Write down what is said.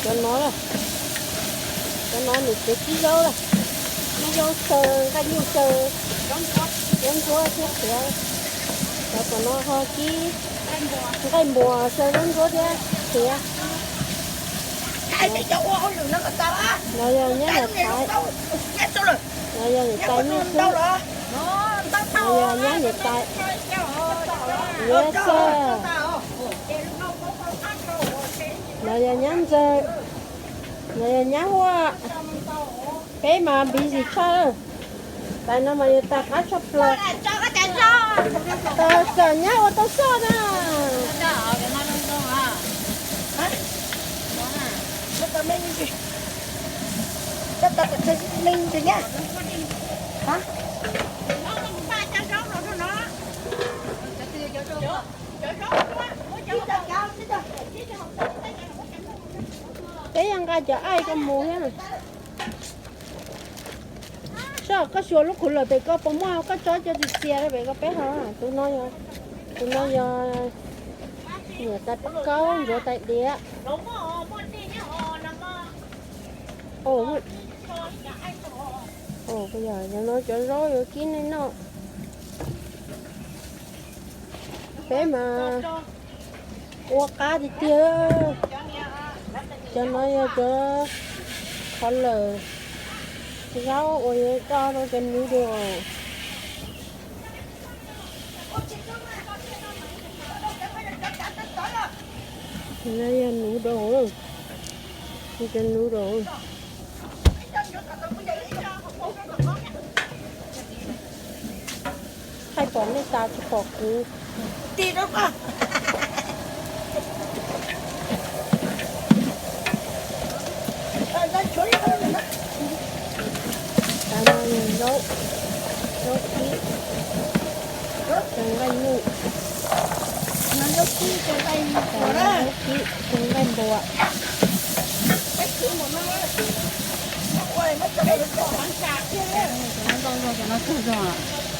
Cov no, cov no nws tsev kib zaub lawm, kib zaub xyaw, nqaij nyuj xyaw, zaub ntsuab thiab qhiav. Cov tom no ho kib nqaij npuas xyaw zaub ntsuab thiab qhiav. No yog nyab niam Thaiv, no yog niam tais Nuj Xwb, no yog nyab niam tais Yuav Xaj, no yog nyab Ntxawg, no yog nyab Huaj. Peb mas busy tshaj, tais no mas yog tais qab tshaj plaws. Tais txawm nyab ua tau xoj na. Peb yuav nqa cov aij ko mus thiab. Saib koj xyuas lub khuv lawm pem koj puas muaj koj tsob cov txias txias rau pem koj peb ho. Tus no yog, tus no yog niam tais Paj Kaub ntxuav tais diav. Yog no cov zaub yuav kib nej noj. Peb mas ua qab tiag tiag. Cov no yog cov qhov lawm, zaub uas yuav do rau cov noodle. No yog noodle, cov noodle. Thaij pom nej tas tsis pom kuv. Zaub, zaub kib, txaws nqaij nyuj, zaub kib, txaws nqaij npuas. Cov no ntau zog, cov no txaus zog.